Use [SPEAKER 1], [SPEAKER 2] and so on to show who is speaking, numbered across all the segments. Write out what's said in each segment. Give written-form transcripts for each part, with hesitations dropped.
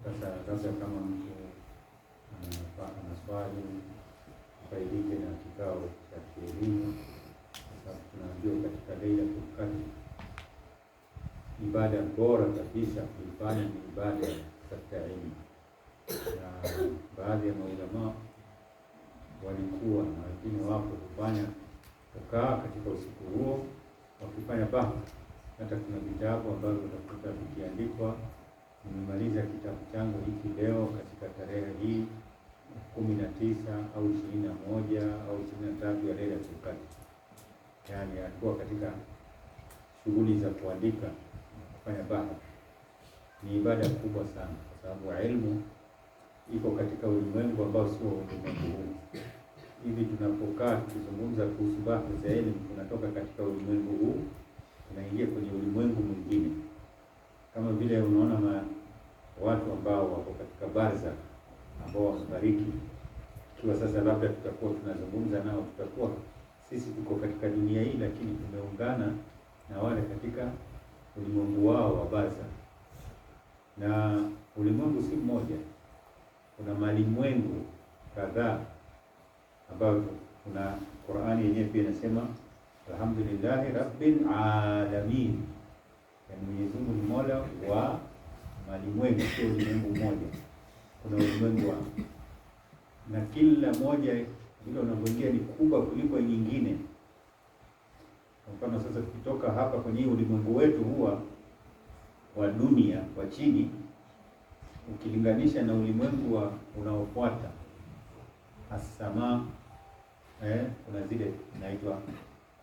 [SPEAKER 1] Sasa labda kama mtu ana swali faidike na kikao cha kielimu, kwa sababu tunaambiwa katika Lailatul Qadr ibada bora kabisa kuifanya ni ibada ya kutafuta elimu, na baadhi ya maulamaa walikuwa na wengine wapo kufanya kukaa katika usiku huo wakifanya bahthi. Hata kuna vitabu ambavyo utakuta vikiandikwa, nimemaliza kitabu changu hiki leo katika tarehe hii 19 au 21 au 23 ya Lailatul Qadr. Yaani alikuwa katika shughuli za kuandika na kufanya bahthi. Ni ibada kubwa sana, kwa sababu ilmu iko katika ulimwengu ambao sio ulimwengu huu. Hivi tunapokaa tukizungumza kuhusu bahthi za elimu, tunatoka katika ulimwengu huu tunaingia kwenye ulimwengu mwingine. Kama vile unaona watu ambao wako katika barza ambao wamefariki, ikiwa sasa labda tutakuwa tunazungumza nao, tutakuwa sisi tuko katika dunia hii, lakini tumeungana na wale katika ulimwengu wao wa barza. Na ulimwengu si mmoja, kuna malimwengu kadhaa ambayo kuna Qur'ani yenyewe pia inasema alhamdulillahi rabbil alamin, yaani Mwenyezi Mungu ni Mola wa malimwengu, sio ulimwengu mmoja. Kuna ulimwengu wa, na kila moja vile unavyoingia ni kubwa kuliko nyingine. Kwa mfano sasa tukitoka hapa kwenye ulimwengu wetu huwa wa dunia wa chini, ukilinganisha na ulimwengu wa unaofuata as-sama, kuna zile inaitwa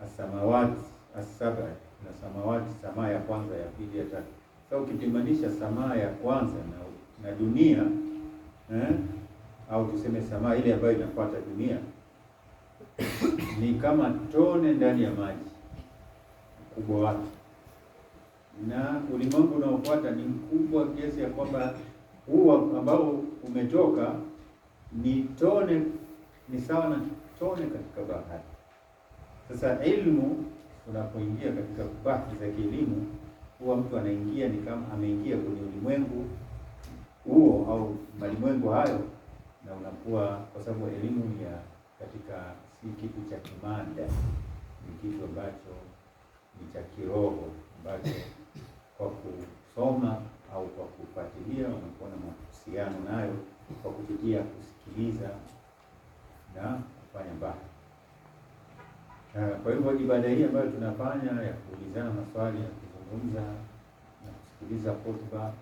[SPEAKER 1] as-samawati as-sab'a, kuna samawati, samaa ya kwanza, ya pili, ya tatu. Sasa ukipimanisha samaa ya kwanza na dunia au tuseme samaa ile ambayo inafuata dunia, ni kama tone ndani ya maji ukubwa wake, na ulimwengu unaofuata ni mkubwa kiasi ya kwamba huu ambao umetoka ni tone, ni sawa na tone katika bahari. Sasa ilmu, unapoingia katika bahthi za kielimu, huwa mtu anaingia ni kama ameingia kwenye ulimwengu huo au malimwengu hayo, na unakuwa, kwa sababu elimu ni ya katika, si kitu cha kimada, ni kitu ambacho ni cha kiroho, ambacho kwa kusoma au kwa kufuatilia unakuwa na mahusiano nayo kwa kupitia kusikiliza na kufanya bahthi. Kwa hivyo ibada hii ambayo tunafanya ya kuulizana maswali, ya kuzungumza na kusikiliza hotuba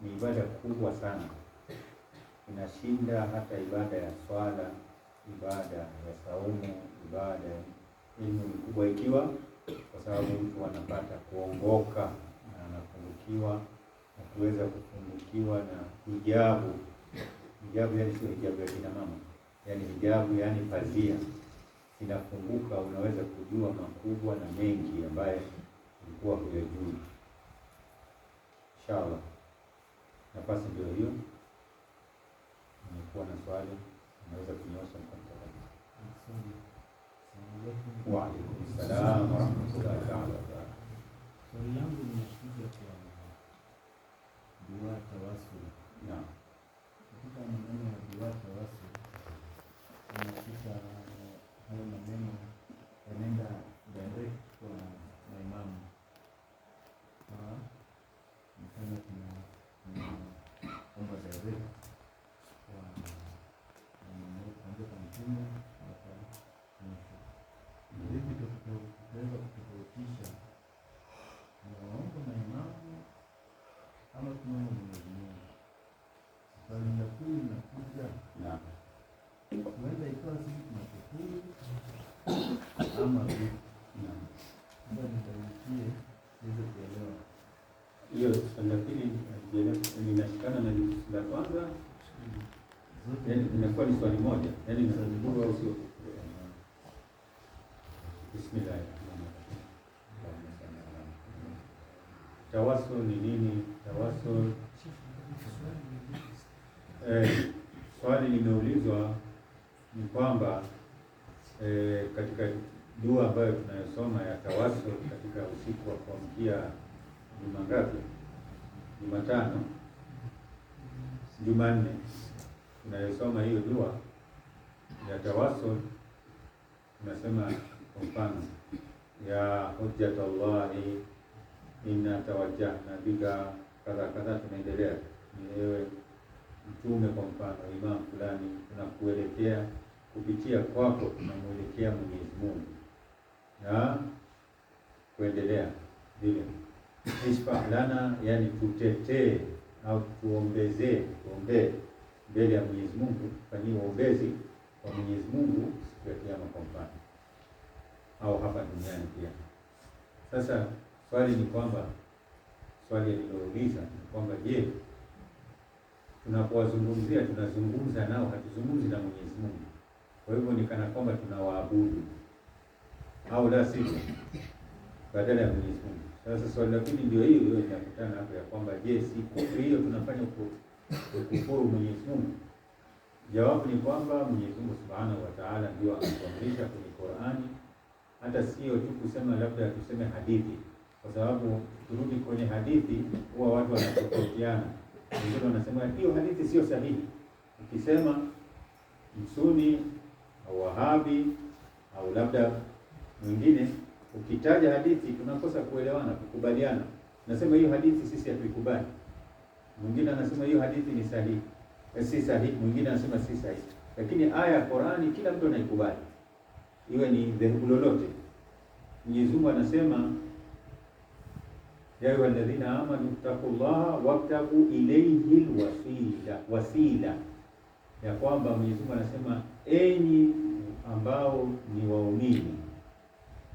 [SPEAKER 1] ni ibada kubwa sana, inashinda hata ibada ya swala, ibada ya saumu, ibada ya elimu ni kubwa, ikiwa kwa sababu mtu anapata kuongoka na anafungukiwa na kuweza kufungukiwa na hijabu. Hijabu yani sio hijabu ya kina mama, yani hijabu yani pazia inafunguka, unaweza kujua makubwa na mengi ambayo ulikuwa huyajui. Inshallah, nafasi ndio hiyo. Nimekuwa na swali, unaweza kunyoosha mkono. Wa alaykum salaam wa rahmatullahi ta'ala wa barakatuh.
[SPEAKER 2] Swali langu linakuja kwa dua tawassul.
[SPEAKER 1] Naam.
[SPEAKER 2] Katika maneno ya dua tawassul unakuta hayo maneno yanaenda direct kwa maimamu. Kwa mfano tunaomba direct kwa maimamu, kuanzia kwa Mtume mpaka mwisho. Vipi tutaweza kutofautisha tunawaomba maimamu ama tunaomba Mwenyezi Mungu? Swali la pili linakuja,
[SPEAKER 1] Naam.
[SPEAKER 2] huenda ikawa sisi tunakufuru ama vipi?
[SPEAKER 1] Naam.
[SPEAKER 2] Sasa nitaukie niweze kuelewa.
[SPEAKER 1] Hiyo swali la pili linashikana na la kwanza,
[SPEAKER 2] Zote
[SPEAKER 1] yaani inakuwa ni swali moja, yaani ni au sio? Bismillahirrahmanirrahim. Allahumma salli ala Muhammad. Tawassul ni nini? Tawassul, swali limeulizwa ni kwamba katika dua ambayo tunayosoma ya tawassul katika usiku wa kuamkia juma ngapi? Jumatano. Jumanne tunayosoma hiyo dua ya tawassul, tunasema kwa mfano ya hujjatallahi inna tawajjahna bika kadha kadha, tunaendelea ni ewe mtume, kwa mfano imam fulani, tunakuelekea kupitia kwako, tunamwelekea Mwenyezi Mungu na kuendelea vile. Ishfa lana, yani tutetee au tuombezee, tuombee mbele ya Mwenyezi Mungu, fanyie uombezi kwa Mwenyezi Mungu siku ya Kiyama kwa mfano, au hapa duniani pia. Sasa swali ni kwamba, swali alilouliza ni kwamba, je, tunapowazungumzia tunazungumza nao, hatuzungumzi na Mwenyezi Mungu? Kwa hivyo ni kana kwamba tunawaabudu au la sivyo, badala ya Mwenyezi Mungu. Sasa swali la pili ndio hiyo hiyo inakutana hapo ya kwamba, je, si kufri hiyo tunafanya kukufuru Mwenyezi Mungu? Jawabu ni kwamba Mwenyezi Mungu Subhanahu wa Ta'ala ndio ametuamrisha kwenye Qur'ani, hata sio tu kusema labda tuseme hadithi, kwa sababu turudi kwenye hadithi huwa watu wanatofautiana. Wengine wanasema hiyo hadithi sio sahihi. Ukisema Msuni au Wahabi au labda mwingine, ukitaja hadithi tunakosa kuelewana, kukubaliana. Nasema hiyo hadithi sisi hatuikubali. Mwingine anasema hiyo hadithi ni sahihi, si sahihi. Mwingine anasema si sahihi. Lakini aya ya Qur'ani kila mtu anaikubali, iwe ni dhehebu lolote. Mwenyezi Mungu anasema ya ayyuhalladhina amanu taqullaha wabtagu ilayhi alwasila, wasila, ya kwamba Mwenyezi Mungu anasema enyi ambao ni waumini,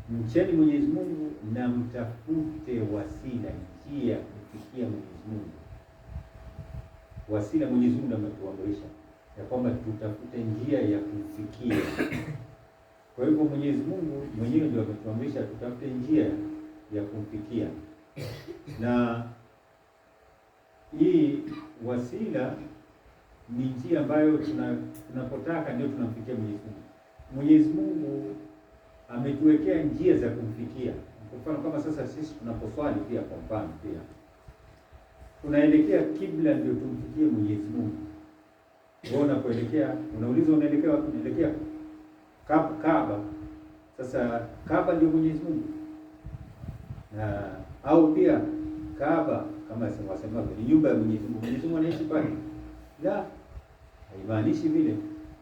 [SPEAKER 1] mcheni Mwenyezi Mungu na mtafute wasila, njia kumfikia Mwenyezi Mungu. Wasila Mwenyezi Mungu ametuamrisha ya kwamba tutafute njia ya kumfikia. Kwa hivyo Mwenyezi Mungu mwenyewe ndio ametuamrisha tutafute njia ya kumfikia, na hii wasila ni njia ambayo tunapotaka ndio tunamfikia Mwenyezi Mungu. Mwenyezi Mungu ametuwekea njia za kumfikia. Kwa mfano kama sasa sisi tunaposwali pia, kwa mfano pia tunaelekea kibla ndio tumfikie Mwenyezi Mungu. Wewe unapoelekea unauliza unaelekea wapi? Unaelekea Kaaba. Sasa Kaaba ndio Mwenyezi Mungu. Na au pia Kaaba kama wasemavyo ni nyumba ya Mwenyezi Mungu. Mwenyezi Mungu anaishi pale? La, haimaanishi vile.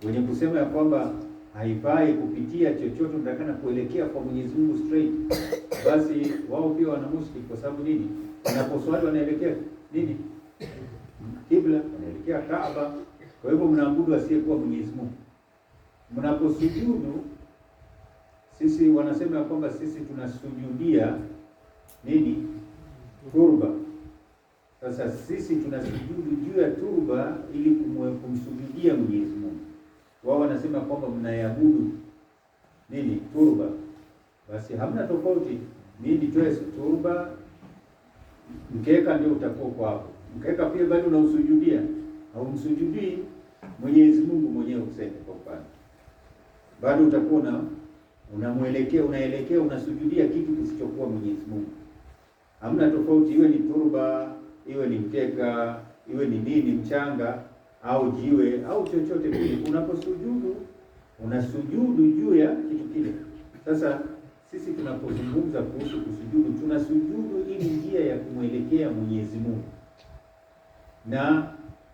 [SPEAKER 1] Wenye kusema ya kwamba haifai kupitia chochote, unatakana kuelekea kwa Mwenyezi Mungu straight, basi wao pia wana mushkil. Kwa sababu nini? Wanaposwali wanaelekea nini? Kibla, wanaelekea Kaaba. Kwa hivyo mnaabudu asiyekuwa Mwenyezi Mungu. Mnaposujudu, sisi wanasema ya kwamba sisi tunasujudia nini? Turba. Sasa sisi tunasujudu juu ya turba ili kumsujudia Mwenyezi Mungu. Wao wanasema kwamba mnaabudu nini? Turba. Basi hamna tofauti. Mimi nitoe turba, mkeka ndio utakuwa kwa hapo. Mkeka pia bado unausujudia, haumsujudii Mwenyezi Mungu mwenyewe useme kwa mfano. Bado utakuwa unamwelekea, unaelekea, unasujudia kitu kisichokuwa Mwenyezi Mungu. Hamna tofauti, iwe ni turba, iwe ni mkeka, iwe ni nini, mchanga au jiwe au chochote kile. Unaposujudu unasujudu juu ya kitu kile. Sasa sisi tunapozungumza kuhusu kusujudu, tunasujudu ili njia ya kumwelekea Mwenyezi Mungu. Na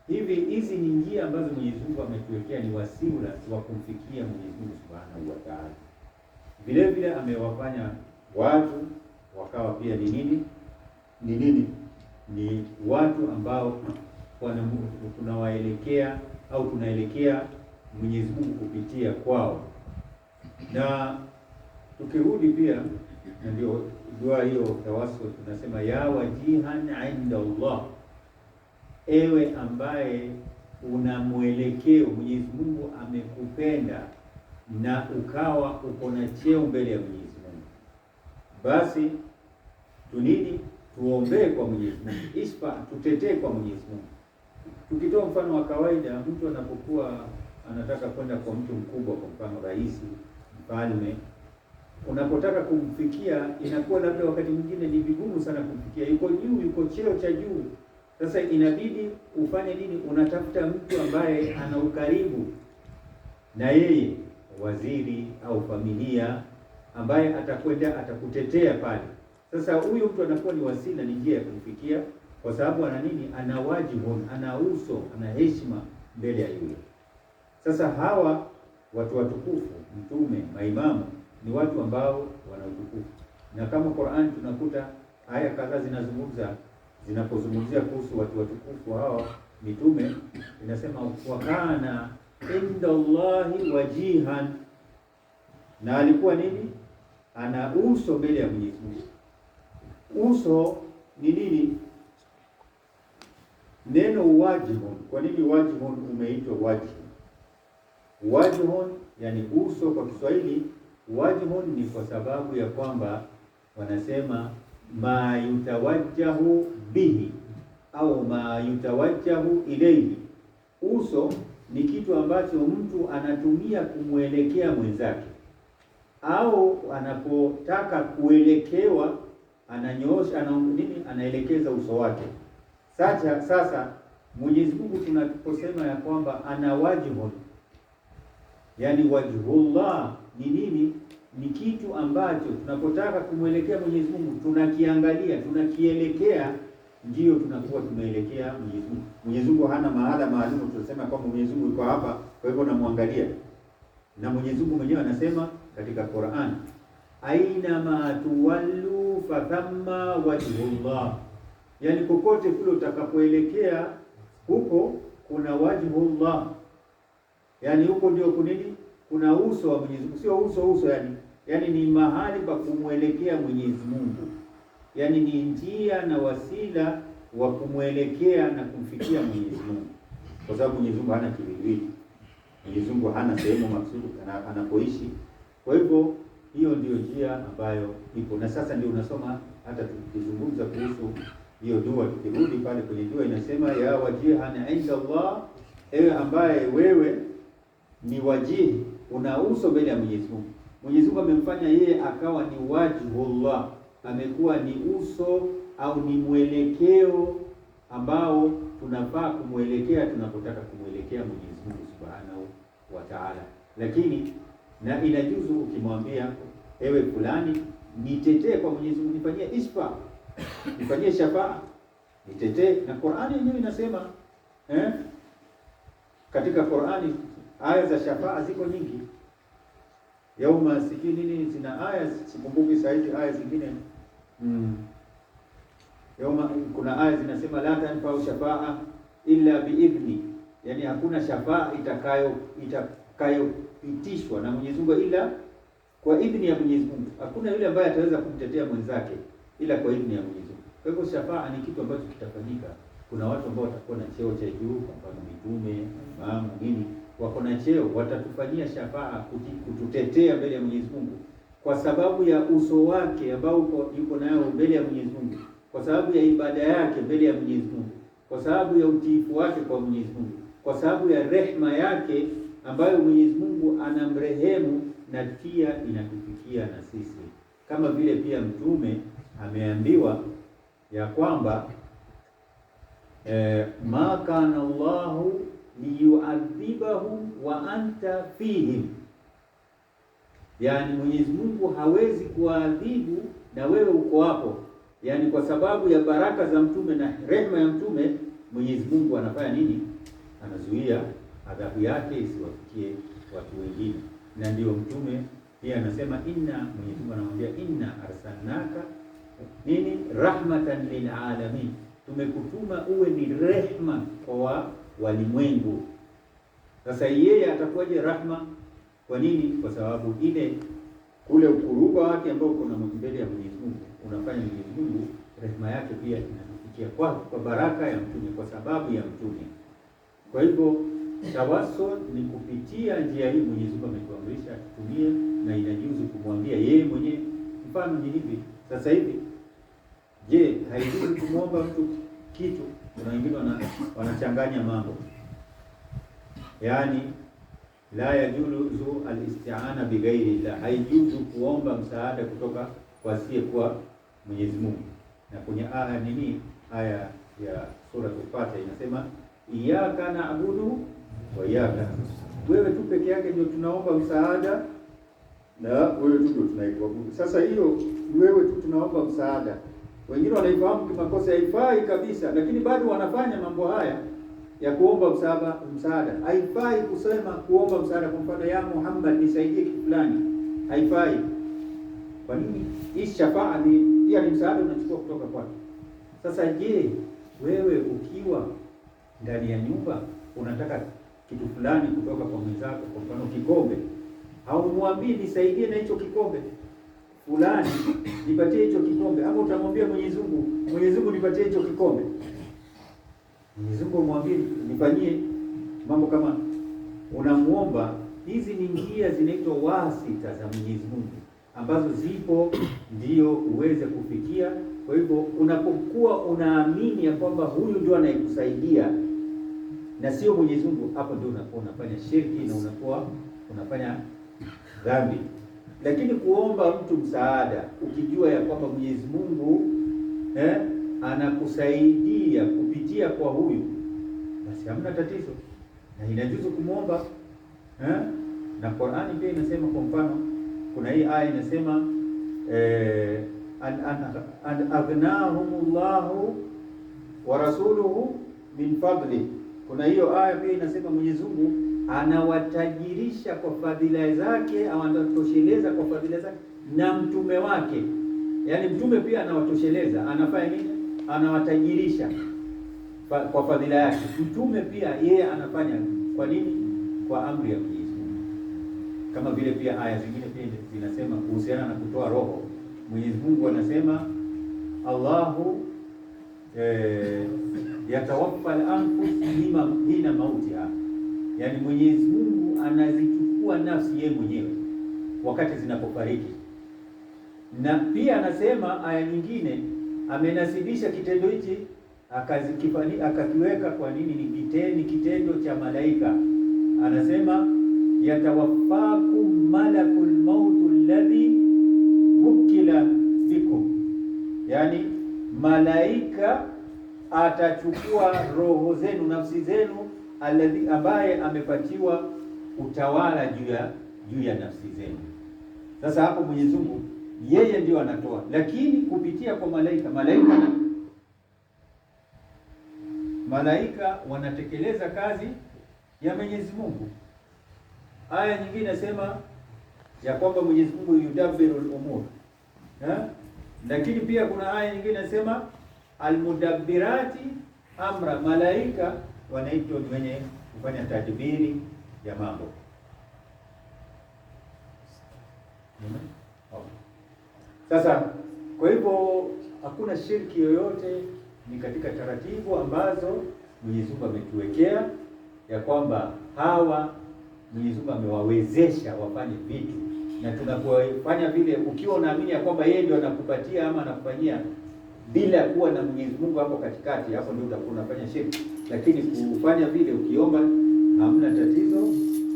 [SPEAKER 1] hivi hizi ni njia ambazo Mwenyezi Mungu ametuwekea, ni wasila wa kumfikia Mwenyezi Mungu Subhanahu wa Ta'ala. Vile vile amewafanya watu wakawa pia ni nini? Ni nini? Ni watu ambao tunawaelekea au tunaelekea Mwenyezi Mungu kupitia kwao. Na tukirudi pia, na ndio dua hiyo tawassul, tunasema ya wajihan inda Allah, ewe ambaye una mwelekeo, Mwenyezi Mungu amekupenda na ukawa uko na cheo mbele ya Mwenyezi Mungu, basi tunini tuombee kwa Mwenyezi Mungu, isfa tutetee kwa Mwenyezi Mungu. Tukitoa mfano wa kawaida, mtu anapokuwa anataka kwenda kwa mtu mkubwa, kwa mfano rais, mfalme, unapotaka kumfikia inakuwa labda wakati mwingine ni vigumu sana kumfikia, yuko juu, yuko cheo cha juu. Sasa inabidi ufanye nini? Unatafuta mtu ambaye ana ukaribu na yeye, waziri au familia, ambaye atakwenda atakutetea pale. Sasa huyu mtu anakuwa ni wasila, ni njia ya kumfikia, kwa sababu ana nini? Ana wajihun, ana uso, ana heshima mbele ya yule. Sasa hawa watu watukufu, mtume, maimamu, ni watu ambao wana utukufu, na kama Qur'an tunakuta aya kadhaa zinazungumza, zinapozungumzia kuhusu watu watukufu hawa mitume, inasema wakana inda Allahi wajihan, na alikuwa nini? Ana uso mbele ya Mwenyezi Mungu. Uso ni nini? Neno wajihun, kwa nini wajihun umeitwa wajihun? Wajhun yani uso kwa Kiswahili, wajhun ni kwa sababu ya kwamba wanasema ma yutawajjahu bihi au ma yutawajjahu ilayhi. Uso ni kitu ambacho mtu anatumia kumwelekea mwenzake, au anapotaka kuelekewa ananyoosha, ana nini, anaelekeza uso wake. Sasa Mwenyezi Mungu tunaposema ya kwamba ana wajhun, yani wajhullah ni nini? Ni kitu ambacho tunapotaka kumwelekea Mwenyezi Mungu tunakiangalia, tunakielekea, ndiyo tunakuwa tumeelekea Mwenyezi Mungu. Mwenyezi Mungu hana mahala maalum tunasema kwamba Mwenyezi Mungu yuko hapa, kwa hivyo namwangalia. Na Mwenyezi Mungu mwenyewe anasema katika Qur'an, aina ma tuwallu fathamma wajhullah, yani kokote kule utakapoelekea huko kuna wajhullah, yani huko ndio kunini, kuna uso wa Mwenyezi Mungu. Sio uso uso, yani ni mahali pa kumwelekea Mwenyezi Mungu, yani ni njia na wasila wa kumwelekea na kumfikia Mwenyezi Mungu, kwa sababu Mwenyezi Mungu hana kiwiliwili, Mwenyezi Mungu hana sehemu maksudi anapoishi. Kwa hivyo hiyo ndio njia ambayo ipo, na sasa ndio unasoma hata tukizungumza kuhusu hiyo dua, tukirudi pale kwenye dua inasema ya wajihan inda Allah, ewe ambaye wewe ni wajihi, una uso mbele ya Mwenyezi Mungu. Mwenyezi Mungu amemfanya yeye akawa ni wajhullah, amekuwa ni uso au ni mwelekeo ambao tunafaa kumwelekea tunapotaka kumwelekea Mwenyezi Mungu Subhanahu wa Ta'ala. Lakini na inajuzu ukimwambia ewe fulani, nitetee kwa Mwenyezi Mungu, nifanyie isfa, nifanyie shafaa, nitetee. Na Qur'ani yenyewe inasema katika Qur'ani aya za shafaa ziko nyingi. Yauma sijui nini, zina aya sikumbuki sahihi aya zingine. Yauma, kuna aya zinasema la tanfa'u shafaa illa biidhni, yani hakuna shafaa itakayopitishwa na Mwenyezi Mungu ila kwa idhni ya Mwenyezi Mungu. Hakuna yule ambaye ataweza kumtetea mwenzake ila kwa idhni ya Mwenyezi Mungu. Kwa hivyo shafaa ni kitu ambacho kitafanyika. Kuna watu ambao watakuwa na cheo cha juu, kwa mfano mitume, maimamu, nini, wako na cheo, watatufanyia shafaa kututetea mbele ya Mwenyezi Mungu kwa sababu ya uso wake ambao yuko nayo mbele ya Mwenyezi Mungu, kwa sababu ya ibada yake mbele ya Mwenyezi Mungu, kwa sababu ya utiifu wake kwa Mwenyezi Mungu, kwa sababu ya rehma yake ambayo Mwenyezi Mungu anamrehemu, na pia inatufikia na sisi. Kama vile pia mtume ameambiwa ya kwamba ma kana Allahu liyuadhibahum wa anta fihim, yani Mwenyezi Mungu hawezi kuadhibu na wewe uko hapo. Yani kwa sababu ya baraka za mtume na rehma ya mtume, Mwenyezi Mungu anafanya nini? Anazuia adhabu yake isiwafikie watu wengine. Na ndio mtume pia anasema inna, Mwenyezi Mungu anamwambia inna arsalnaka nini rahmatan lil alamin, tumekutuma uwe ni rehma kwa walimwengu. Sasa yeye atakuwaje rahma? Kwa nini? Kwa sababu ile kule ukuruba wake ambao uko mbele ya Mwenyezi Mungu unafanya Mwenyezi Mungu rehema yake pia inatufikia kwa baraka ya mtume, kwa sababu ya mtume. Kwa hivyo tawassul ni kupitia njia hii Mwenyezi Mungu ametuamrisha tutumie, na inajuzu kumwambia yeye mwenyewe. Mfano ni hivi sasa hivi, je, haijuzu kumwomba mtu kitu? Kuna wengine wanachanganya mambo, yaani la yajuzu al-isti'ana bighairi llah, haijuzu kuomba msaada kutoka kwa asiyekuwa Mwenyezi Mungu. Na kwenye aya nini, aya ya sura Al-Fatiha inasema iyyaka na'budu wa iyyaka nasta'in, wewe tu peke yake ndio tunaomba msaada na wewe tu ndio tunaikuabudu. Sasa hiyo wewe tu tunaomba msaada, wengine wanaifahamu kimakosa, haifai kabisa, lakini bado wanafanya mambo haya ya kuomba msaada. Haifai kusema kuomba msaada, kwa mfano ya Muhammad nisaidie kitu fulani, haifai. Kwa nini? Hii shafaa ni pia ni msaada unachukua kutoka kwake. Sasa je, wewe ukiwa ndani ya nyumba unataka kitu fulani kutoka kwa mwenzako, kwa mfano kikombe, haumwambii nisaidie na hicho kikombe fulani, nipatie hicho kikombe, ama utamwambia Mwenyezi Mungu, Mwenyezi Mungu nipatie hicho kikombe? Mwenyezi Mungu umwambie nifanyie mambo kama unamuomba. Hizi ni njia zinaitwa wasita za Mwenyezi Mungu ambazo zipo ndio uweze kufikia. Kwa hivyo unapokuwa unaamini ya kwamba huyu ndio anayekusaidia na sio Mwenyezi Mungu, hapo ndio unakuwa unafanya shirki na unakuwa unafanya dhambi. Lakini kuomba mtu msaada ukijua ya kwamba Mwenyezi Mungu anakusaidia kupitia kwa huyu, basi hamna tatizo na inajuzu kumuomba. Na Qur'ani pia inasema, kwa mfano kuna hii aya inasema an aghnahumullahu wa rasuluhu min fadli. Kuna hiyo aya pia inasema Mwenyezi Mungu anawatajirisha kwa fadhila zake, au anatosheleza kwa fadhila zake na mtume wake. Yaani mtume pia anawatosheleza, anafanya nini? Anawatajirisha kwa fadhila yake. Mtume pia yeye anafanya kwa nini? Kwa amri ya Mwenyezi Mungu. Kama vile pia aya zingine pia zinasema kuhusiana na kutoa roho, Mwenyezi Mungu anasema Allahu yatawaffa al-anfus hina mautiha, yaani Mwenyezi Mungu anazichukua nafsi yeye mwenyewe wakati zinapofariki. Na pia anasema aya nyingine amenasibisha kitendo hichi akakiweka kwa nini ni kitendo cha malaika. Anasema yatawaffakum malakul mautu alladhi wukila bikum, yani malaika atachukua roho zenu, nafsi zenu, alladhi, ambaye amepatiwa utawala juu ya nafsi zenu. Sasa hapo Mwenyezi Mungu yeye ndio anatoa, lakini kupitia kwa malaika. Malaika wanatekeleza kazi ya Mwenyezi Mungu. Aya nyingine inasema ya kwamba Mwenyezi Mungu yudabbirul umur. Lakini pia kuna aya nyingine inasema almudabbirati amra, malaika wanaitwa ni wenye kufanya tadbiri ya mambo. Okay. Sasa kwa hivyo hakuna shirki yoyote, ni katika taratibu ambazo Mwenyezi Mungu ametuwekea ya kwamba hawa Mwenyezi Mungu amewawezesha wafanye vitu, na tunapofanya vile, ukiwa unaamini ya kwamba yeye ndio anakupatia ama anakufanyia bila kuwa na Mwenyezi Mungu hapo katikati, hapo ndio utakuwa unafanya shirki. Lakini kufanya vile ukiomba hamna tatizo,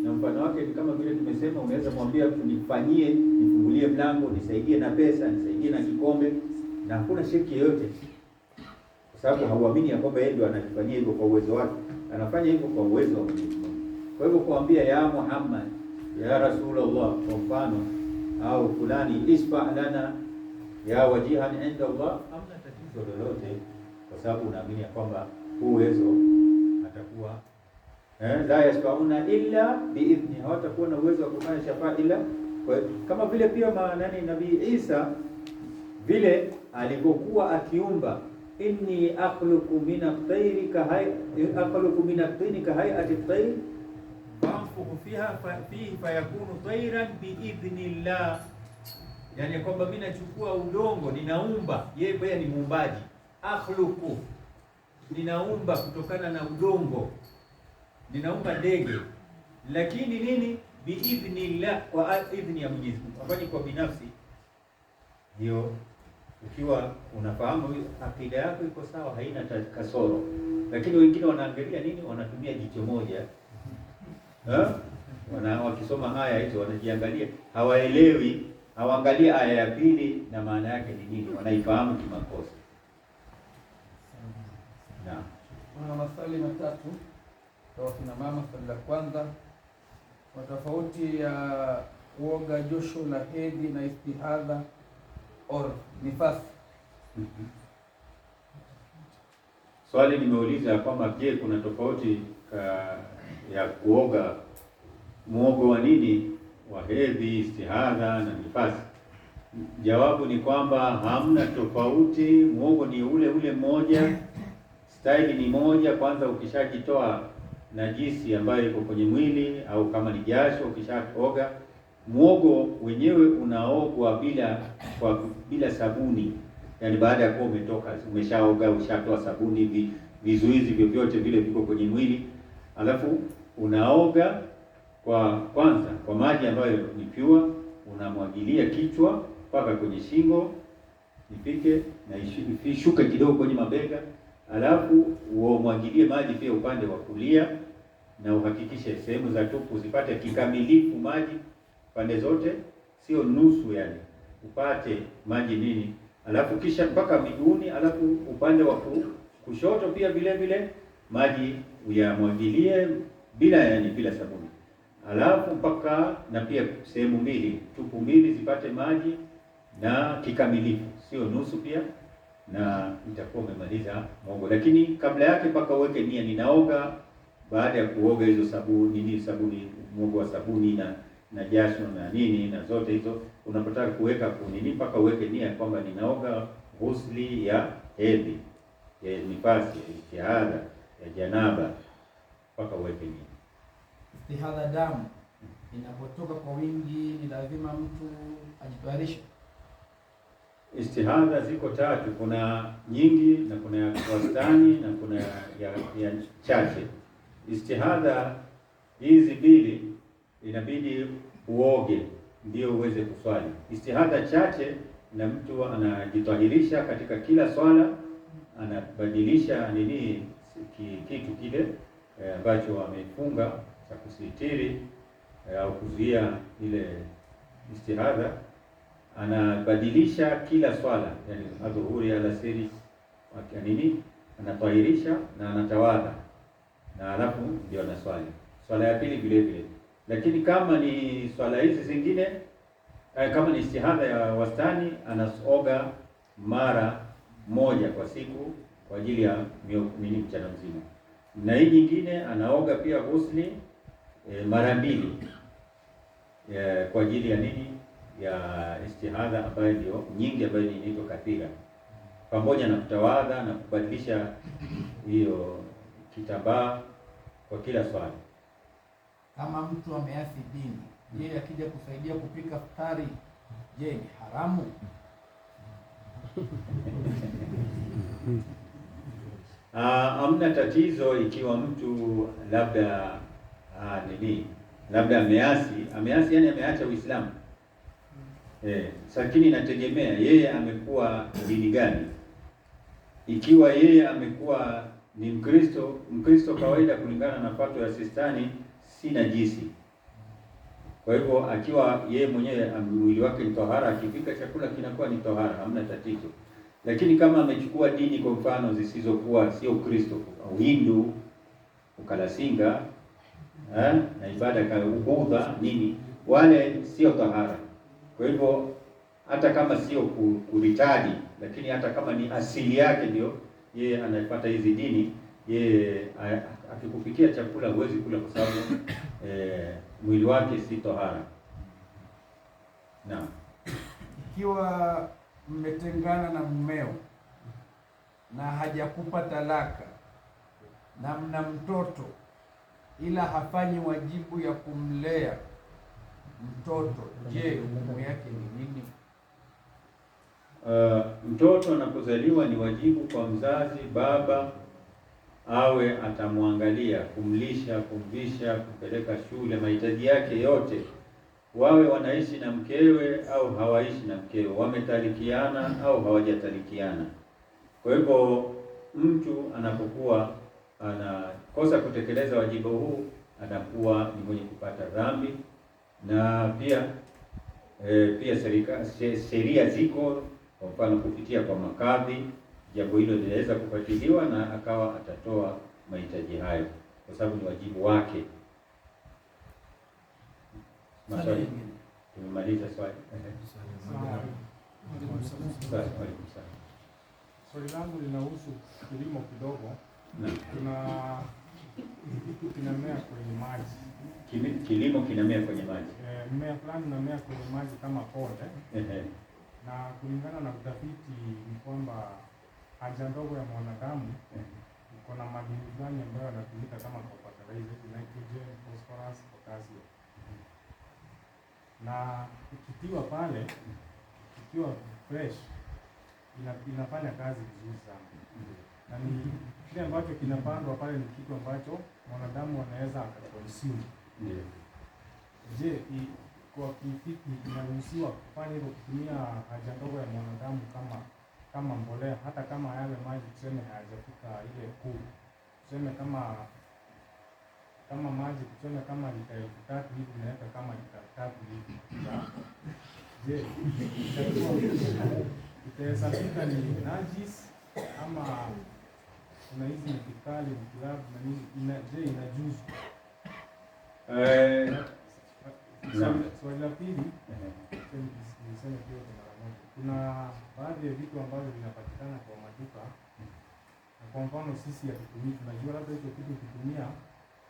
[SPEAKER 1] na mfano wake ni kama vile tumesema, unaweza mwambia mtu nifanyie, nifungulie mlango, nisaidie na pesa, nisaidie na kikombe, na hakuna shirki yoyote, kwa sababu hauamini ya kwamba yeye ndio anakifanyia hivyo kwa uwezo wake, anafanya hivyo kwa uwezo wa Mwenyezi Mungu. Kwa hivyo kuambia ya Muhammad, ya Rasulullah kwa mfano, au fulani isfa lana ya wajihan inda Allah, hamna tatizo lolote, kwa sababu unaamini ya kwamba huu uwezo atakuwa la yashfauna illa biidhni, hawatakuwa na uwezo wa kufanya shafaa ila kwa, kama vile pia maanani Nabii Isa vile alivyokuwa akiumba, inni akhluqu min at-tayri ka akhluqu min at-tini ka hay'ati at-tayr fanfukhu fiha fihi fayakunu tayran biidhnillah, yani kwamba mimi nachukua udongo ninaumba, yeye pia ni muumbaji, akhluqu, ninaumba kutokana na udongo, ninaumba ndege, lakini nini, biidhnillah, kwa idhni ya Mwenyezi Mungu, afanye kwa binafsi. Ndio ukiwa unafahamu akida yako iko sawa, haina kasoro. Lakini wengine wanaangalia nini, wanatumia jicho moja wakisoma haya hizo wanajiangalia, hawaelewi, hawaangalia aya ya pili na maana yake ni nini, wanaifahamu kimakosa.
[SPEAKER 3] Kuna maswali matatu kwa kina mama. Swali la kwanza, kuna tofauti ya kuoga josho la hedhi na istihadha or nifasi?
[SPEAKER 1] Swali nimeuliza kwamba je, kuna tofauti ya kuoga muogo wa nini wa hedhi, istihadha na nifasi? Jawabu ni kwamba hamna tofauti, muogo ni ule ule mmoja, staili ni moja. Kwanza ukishajitoa najisi ambayo iko kwenye mwili au kama ni jasho, ukishaoga muogo wenyewe unaogwa bila sabuni, yaani baada ya kuwa umetoka umeshaoga, ushatoa sabuni, vizuizi vyovyote vile viko kwenye mwili, alafu unaoga kwa kwanza kwa maji ambayo ni pure, unamwagilia kichwa mpaka kwenye shingo ifike na ishuke kidogo kwenye mabega, alafu umwagilie maji pia upande wa kulia, na uhakikishe sehemu za tupu zipate kikamilifu maji pande zote, sio nusu, yani upate maji nini, alafu kisha mpaka miguuni, alafu upande wa kushoto pia vile vile maji uyamwagilie bila, yani bila sabuni, alafu mpaka na pia sehemu mbili tupu mbili zipate maji na kikamilifu, sio nusu pia, na itakuwa umemaliza muogo. Lakini kabla yake mpaka uweke nia, ninaoga baada ya kuoga hizo sabuni nini, sabuni, muogo wa sabuni na jasho na nini na zote hizo, unapotaka kuweka kunini mpaka uweke nia kwamba ninaoga ghusli ya hedhi, ya nifasi, ya istihadha, ya janaba, mpaka uweke nia.
[SPEAKER 3] Istihadha, damu inapotoka kwa wingi ni lazima mtu ajitayarishe?
[SPEAKER 1] Istihadha ziko tatu, kuna nyingi na kuna ya wastani na kuna ya chache. Istihadha hizi mbili inabidi uoge ndio uweze kuswali. Istihadha chache, na mtu anajitahirisha katika kila swala, anabadilisha nini kitu kile ambacho amefunga cha kusitiri au kuzuia ile istihadha, anabadilisha kila swala, yani adhuhuri, alasiri, nini, anatahirisha na anatawadha, na alafu ndio anaswali swala ya pili vile vile. Lakini kama ni swala hizi zingine, kama ni istihadha ya wastani, anaoga mara moja kwa siku kwa ajili ya nini mchana mzima, na hii nyingine anaoga pia ghusli mara mbili kwa ajili ya nini, ya istihadha ambayo ndio nyingi, ambayo inaitwa kathira, pamoja na kutawadha na kubadilisha hiyo kitambaa kwa kila swali.
[SPEAKER 3] Kama mtu ameasi dini, je, akija kusaidia kupika futari, je, ni haramu?
[SPEAKER 1] Hamna tatizo ikiwa mtu labda nini, labda ameasi, yani ameacha Uislamu. Lakini inategemea yeye amekuwa dini gani. Ikiwa yeye amekuwa ni Mkristo, Mkristo kawaida kulingana na fatwa ya Sistani si najisi. Kwa hivyo akiwa yeye mwenyewe mwili wake ni tohara, akipika chakula kinakuwa ni tohara, hamna tatizo. Lakini kama amechukua dini kwa mfano zisizokuwa sio Ukristo, Uhindu, ukalasinga, na ibada kama Ubudha nini, wale sio tohara. Kwa hivyo hata kama sio kuritadi, lakini hata kama ni asili yake ndio yeye anapata hizi dini, yeye akikupikia chakula huwezi kula kwa sababu mwili wake si tohara. Naam.
[SPEAKER 3] Ikiwa mmetengana na mmeo na hajakupa talaka na mna mtoto ila hafanyi wajibu ya kumlea mtoto, je, hukumu yake ni nini?
[SPEAKER 1] Mtoto anapozaliwa ni wajibu kwa mzazi baba awe atamwangalia, kumlisha, kumvisha, kumpeleka shule, mahitaji yake yote, wawe wanaishi na mkewe au hawaishi na mkewe, wametalikiana au hawajatalikiana. Kwa hivyo mtu anapokuwa anakosa kutekeleza wajibu huu anakuwa ni mwenye kupata dhambi, na pia pia sheria ziko, kwa mfano kupitia kwa makadhi jambo hilo linaweza kufuatiliwa na akawa atatoa mahitaji hayo, kwa sababu ni wajibu wake. Maswali tumemaliza swali. Swali, waalaikum salaam.
[SPEAKER 4] Swali langu linahusu kilimo kidogo.
[SPEAKER 1] Naam.
[SPEAKER 4] Kuna kitu kinamea kwenye maji.
[SPEAKER 1] Kilimo kinamea kwenye maji.
[SPEAKER 4] Mmea fulani unamea kwenye maji kama konde. Na kulingana na utafiti ni kwamba haja ndogo ya mwanadamu iko na madini fulani ambayo yanatumika kama kwa fertilizer, nitrogen, phosphorus, potassium. Na ikitiwa pale, ikiwa fresh, inafanya kazi vizuri sana. Na ni kile ambacho kinapandwa pale ni kitu ambacho mwanadamu anaweza akaconsume. Je, kwa kifiki inaruhusiwa kufanya hivyo, kutumia haja ndogo ya mwanadamu kama mbolea, hata kama yale maji tuseme hayajafika ile kuu, tuseme kama maji tuseme kama lita 3,000 hivi, unaweka kama lita 3 hivi. Je, itahesabika ni najis ama kuna hizi mtikali mkilabu na nini? Je, inajuzu? Swali la pili, niseme pia kwa mara moja. Kuna baadhi ya vitu ambavyo vinapatikana kwa maduka, na kwa mfano sisi hatutumii, tunajua labda hicho kitu ukitumia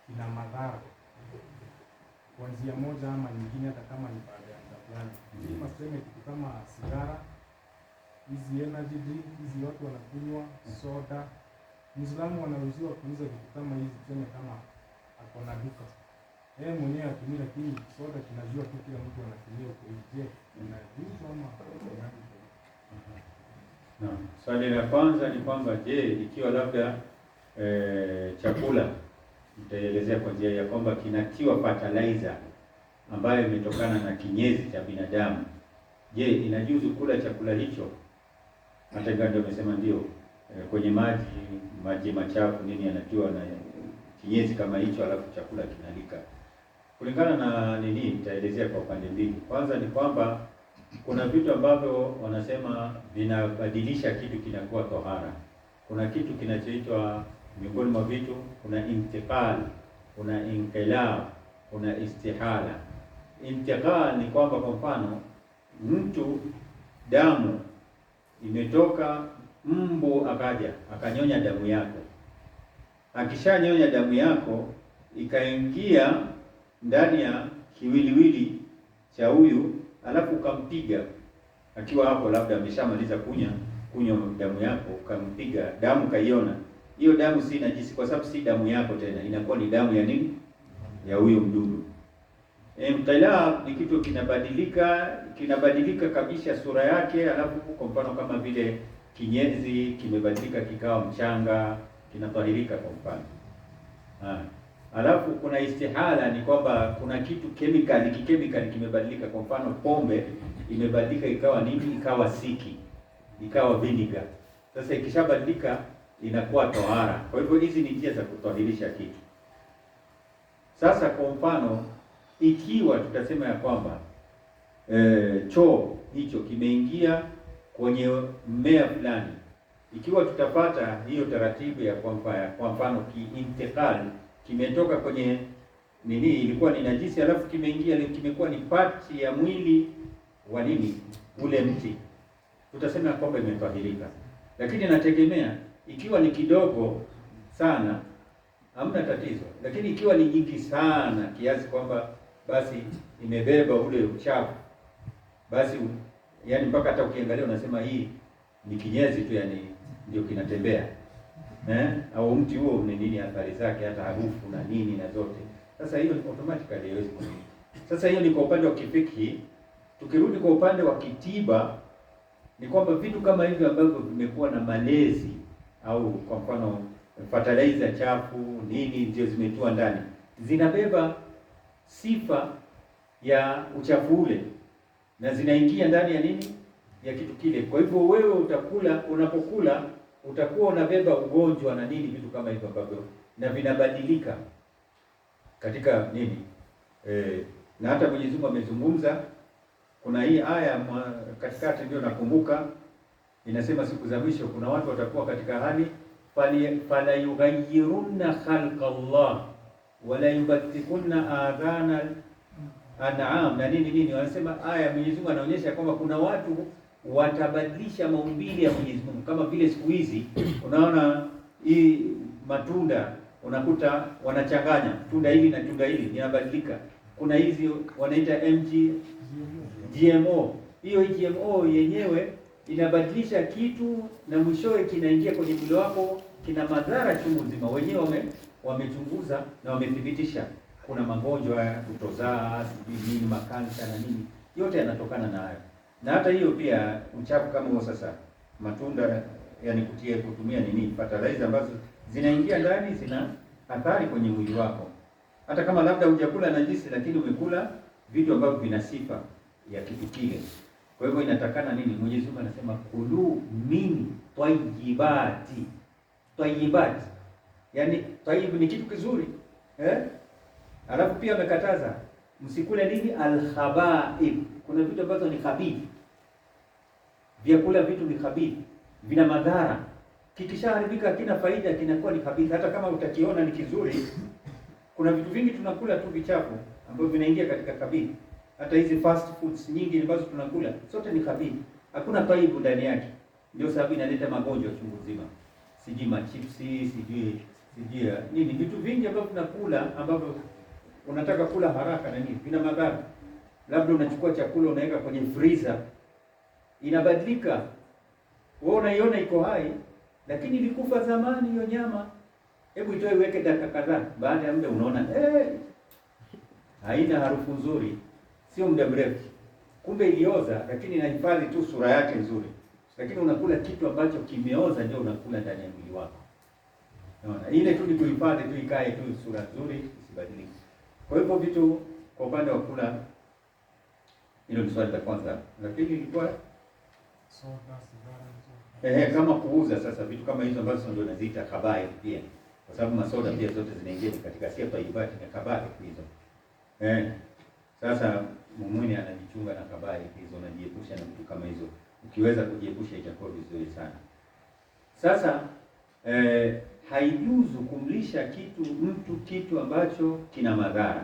[SPEAKER 4] kina madhara kwa njia moja ama nyingine, hata kama ni baada ya muda fulani. Kama tuseme kitu kama sigara, hizi energy drink, hizi watu wanakunywa soda. Muislamu wanaruhusiwa kuuza vitu kama hizi, tuseme kama ako na duka yeye mwenyewe atumii, lakini soda tunajua tu kila mtu anatumia huko nje, inajuzu ama inajuzu?
[SPEAKER 1] Naam. Swali la kwanza ni kwamba je, ikiwa labda chakula nitaelezea kwa njia ya kwamba kinatiwa fertilizer ambayo imetokana na kinyesi cha binadamu, je, inajuzu kula chakula hicho? Hata ingawa ndio amesema ndio, kwenye maji machafu nini yanatiwa na kinyesi kama hicho, alafu chakula kinalika. Kulingana na nini, nitaelezea kwa upande mbili. Kwanza ni kwamba kuna vitu ambavyo wanasema vinabadilisha kitu kinakuwa tohara. Kuna kitu kinachoitwa, miongoni mwa vitu kuna intiqal, kuna inqilab, kuna istihala. Intiqal ni kwamba kwa mfano mtu damu imetoka, mbu akaja akanyonya damu yako. Akishanyonya damu yako ikaingia ndani ya kiwiliwili cha huyu, alafu ukampiga akiwa hapo, labda ameshamaliza kunywa damu yako, ukampiga damu kaiona, hiyo damu si najisi, kwa sababu si damu yako tena, inakuwa ni damu ya nini? Ya huyo mdudu. Inqilab ni kitu kinabadilika kabisa sura yake, alafu kwa mfano kama vile kinyezi kimebadilika kikawa mchanga, kinatahirika kwa mfano. Alafu kuna istihala, ni kwamba kuna kitu kemikali kimebadilika. Kwa mfano pombe imebadilika ikawa nini? Ikawa siki, ikawa vinegar. Sasa ikishabadilika inakuwa tohara. Kwa hivyo hizi ni njia za kutahirisha kitu. Sasa kwa mfano ikiwa tutasema ya kwamba choo hicho kimeingia kwenye mmea fulani, ikiwa tutapata hiyo taratibu ya kwa mfano kiintikali, kimetoka kwenye nini, ilikuwa ni najisi, alafu kimeingia, kimekuwa ni pati ya mwili wa nini, ule mti, tutasema kwamba imetahirika. Lakini nategemea ikiwa ni kidogo sana hamna tatizo, lakini ikiwa ni nyingi sana kiasi kwamba basi imebeba ule uchafu, basi yani mpaka hata ukiangalia unasema hii ni kinyesi tu, yani ndio kinatembea au mti huo ni nini, athari zake, hata harufu na nini na zote. Sasa hiyo automatically haiwezi kutumika. Sasa hiyo ni kwa upande wa kifiki. Tukirudi kwa upande wa kitiba, ni kwamba vitu kama hivyo ambavyo vimekuwa na malezi au kwa mfano fertilizer chafu nini ndio zimetua ndani, zinabeba sifa ya uchafu ule na zinaingia ndani ya nini, ya kitu kile. Kwa hivyo wewe utakula, unapokula utakuwa unabeba ugonjwa na nini, vitu kama hivyo ambavyo na vinabadilika katika nini na hata Mwenyezi Mungu amezungumza, kuna hii aya katikati ndio nakumbuka, Inasema siku za mwisho kuna watu watakuwa katika hali fala yughayyirunna khalqa Allah wala yubattikunna adhana an'am na nini nini. Wanasema aya Mwenyezi Mungu anaonyesha kwamba kuna watu watabadilisha maumbile ya Mwenyezi Mungu, kama vile siku hizi unaona hii matunda unakuta wanachanganya tunda hili na tunda hili linabadilika. Kuna hizi wanaita GMO. Hiyo GMO yenyewe inabadilisha kitu na mwishowe kinaingia kwenye mwili wako, kina madhara chungu nzima. Wenyewe wamechunguza na wamethibitisha kuna magonjwa ya kutozaa, sijui nini, makansa na nini, yote yanatokana na hayo. Na hata hiyo pia uchafu kama huo sasa, matunda yani kutumia nini fertilizer ambazo zinaingia ndani zina athari kwenye mwili wako, hata kama labda hujakula najisi, lakini umekula vitu ambavyo vina sifa ya kitu kile. Kwa hivyo inatakana nini? Mwenyezi Mungu anasema kulu min tayyibati. Tayyibati yani tayyib ni kitu kizuri eh? Alafu pia amekataza msikule nini? Alkhabaib. Kuna vitu ambavyo ni khabith, vyakula vitu ni khabith, vina madhara, kikishaharibika hakina faida, kinakuwa ni khabith. Hata kama utakiona ni kizuri, kuna vitu vingi tunakula tu vichafu ambavyo vinaingia katika khabith. Hata hizi fast foods nyingi ambazo tunakula zote ni khabith, hakuna taibu ndani yake. Ndio sababu inaleta magonjwa chungu nzima, sijui machipsi, sijui nini, vitu vingi ambavyo tunakula ambavyo unataka kula haraka na nini, vina madhara. Labda unachukua chakula unaweka kwenye freezer, inabadilika, wewe unaiona iko hai, lakini ilikufa zamani hiyo nyama. Hebu itoe uweke dakika kadhaa, baada ya muda unaona haina harufu nzuri, sio muda mrefu, kumbe ilioza, lakini inahifadhi tu sura yake nzuri. Lakini unakula kitu ambacho kimeoza, ndio unakula ndani ya mwili wako. Unaona, ile tu ni kuhifadhi tu, ikae tu sura nzuri, isibadilike. Kwa hivyo vitu kwa upande wa kula, hilo ni swali la kwanza. La pili ilikuwa kama kuuza sasa vitu kama hizo ambazo ndio naziita khabaith pia, kwa sababu masoda pia zote zinaingia katika sia taibati na khabaith hizo. Sasa muumini anajichunga na khabaith hizo, anajiepusha na vitu kama hizo. Ukiweza kujiepusha itakuwa vizuri sana. Sasa haijuzu kumlisha kitu mtu kitu ambacho kina madhara.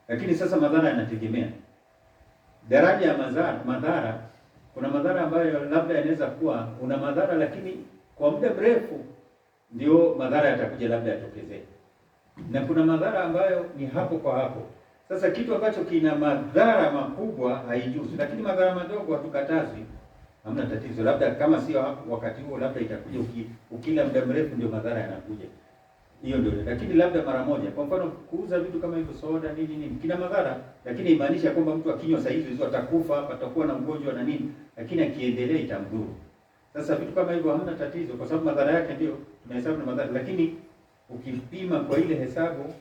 [SPEAKER 1] Lakini sasa madhara yanategemea daraja ya madhara. Kuna madhara ambayo labda yanaweza kuwa una madhara, lakini kwa muda mrefu ndio madhara yatakuja, labda yatokezee, na kuna madhara ambayo ni hapo kwa hapo. Sasa kitu ambacho kina madhara makubwa haijuzu, lakini madhara madogo hatukatazwi, hamna tatizo. Labda kama sio hapo wakati huo, labda itakuja ukila muda mrefu ndio madhara yanakuja, hiyo ndio. Lakini labda mara moja, kwa mfano kuuza vitu kama hivyo soda nini nini, kina madhara, lakini imaanisha kwamba mtu akinywa saa hizo hizo atakufa, atakuwa na ugonjwa na nini, lakini akiendelea itamdhuru. Sasa vitu kama hivyo hamna tatizo, kwa sababu madhara yake ndio tunahesabu na madhara, lakini ukipima kwa ile hesabu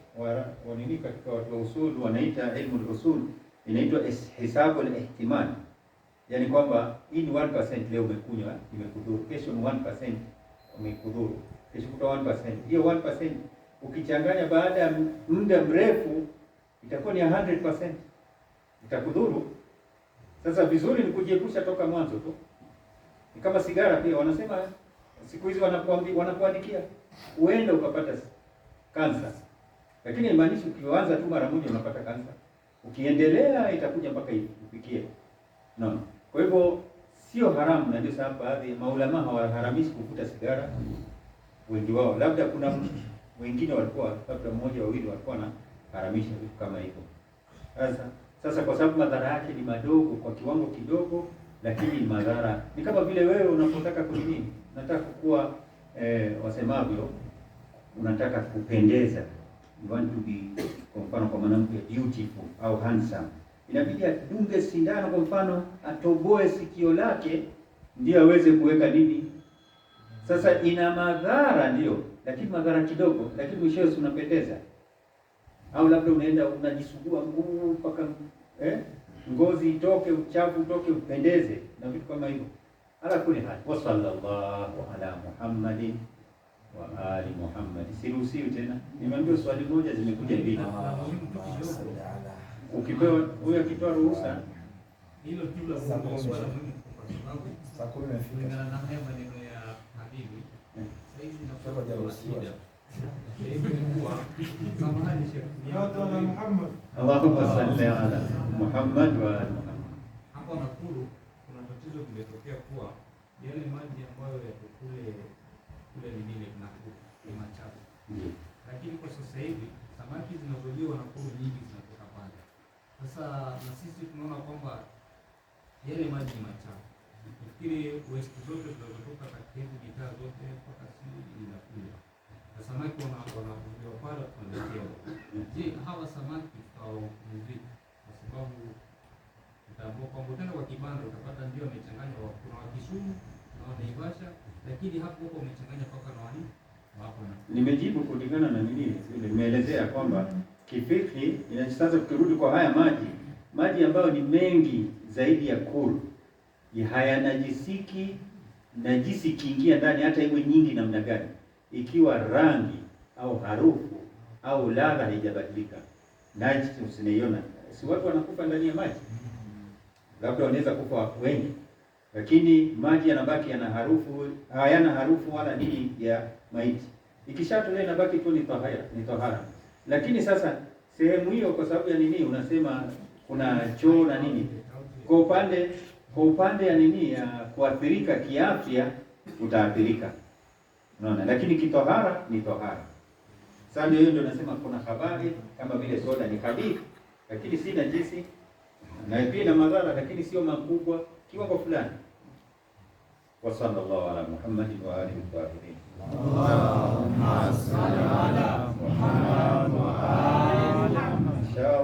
[SPEAKER 1] wa nini katika watu wa usul wanaita ilmu usul, inaitwa hesabu al-ihtimal, yani kwamba hii ni 1% leo umekunywa imekudhuru, kesho ni 1% umekudhuru, kesho kuta 1%. Hiyo 1% ukichanganya baada ya muda mrefu itakuwa ni 100% itakudhuru. Sasa vizuri ni kujiepusha toka mwanzo tu. Ni kama sigara pia, wanasema siku hizi wanakuandikia uenda ukapata kansa, lakini haimaanishi ukianza tu mara moja unapata kansa. Ukiendelea itakuja mpaka ifikie. Naam. Kwa hivyo sio haramu, na ndio sababu baadhi maulama hawaharamishi kuvuta sigara, wengi wao. Labda kuna wengine walikuwa labda mmoja wawili walikuwa na haramisha vitu kama hivyo. Sasa kwa sababu madhara yake ni madogo kwa kiwango kidogo, lakini madhara ni kama vile wewe unapotaka kunini, unataka kuwa wasemavyo, unataka kupendeza, you want to be, kwa mfano kwa mwanamke beautiful au handsome, inabidi adunge sindano, kwa mfano atoboe sikio lake ndio aweze kuweka nini. Sasa ina madhara ndio, lakini madhara kidogo, lakini mwishowe unapendeza. Au labda unaenda unajisugua mguu mpaka ngozi itoke, uchafu utoke, upendeze na vitu kama hivyo. Ala kuli hal, wa sallallahu ala Muhammadin wa ali Muhammad. Siruhusiwi tena, nimeambiwa swali moja zimekuja mbili. Ukipewa huyo akitoa ruhusa
[SPEAKER 5] hilo tu la swala muhimu kwa sababu Saa 10 imefika.
[SPEAKER 6] Kulingana na haya maneno ya Habibi, saizi
[SPEAKER 5] Sheikh hajaruhusiwa.
[SPEAKER 6] Hivi ni kuwa samahani Sheikh,
[SPEAKER 4] Ala Muhammad.
[SPEAKER 1] Allahumma salli ala Muhammad wa ali Muhammad.
[SPEAKER 6] Hapa Nakuru kuna tatizo limetokea kuwa yale maji ambayo yako kule kule nini Nakuru ni machafu.
[SPEAKER 1] Ndiyo.
[SPEAKER 6] Lakini kwa sasa hivi samaki zinazoliwa Nakuru nyingi zinatoka pale. Sasa na sisi tunaona kwamba yale maji ni machafu. Nafikiri waste zote zinazotoka katika hizi mitaa zote mpaka sisi inakuja. Na samaki wanavuliwa pale tunaletewa. Je, hawa samaki tutawahukumu vipi? Kwa sababu utaambua kwamba utaenda kwa kibanda utapata ndio wamechanganywa, kuna wa Kisumu na wa Naivasha, lakini hapo huko wamechanganya mpaka na wani wa hapo na
[SPEAKER 1] Nimejibu kulingana na nini, nimeelezea kwamba kifikhi sasa tukirudi kwa haya maji, maji ambayo ni mengi zaidi ya kulu hayanajisiki, najisi ikiingia ndani hata iwe nyingi namna gani, ikiwa rangi au harufu au ladha haijabadilika, najisi usinaiona. Si watu wanakufa ndani ya maji, labda wanaweza kufa wengi, lakini maji yanabaki yana harufu, hayana harufu wala nini ya maiti. Ikishatolewa inabaki tu ni tahara, ni tahara. Lakini sasa sehemu hiyo kwa sababu ya nini unasema kuna choo na nini, kwa upande ya nini ya kuathirika kiafya utaathirika, unaona, lakini kitohara ni tohara. Sasa ndio hiyo ndio nasema kuna habari kama vile soda ni khabith, lakini si najisi, na pia ina madhara, lakini sio makubwa kiwango fulani. Wa sallallahu ala Muhammadin wa alihi tahirin.
[SPEAKER 5] Allahumma salli ala Muhammad wa ali Muhammad.
[SPEAKER 1] Inshallah.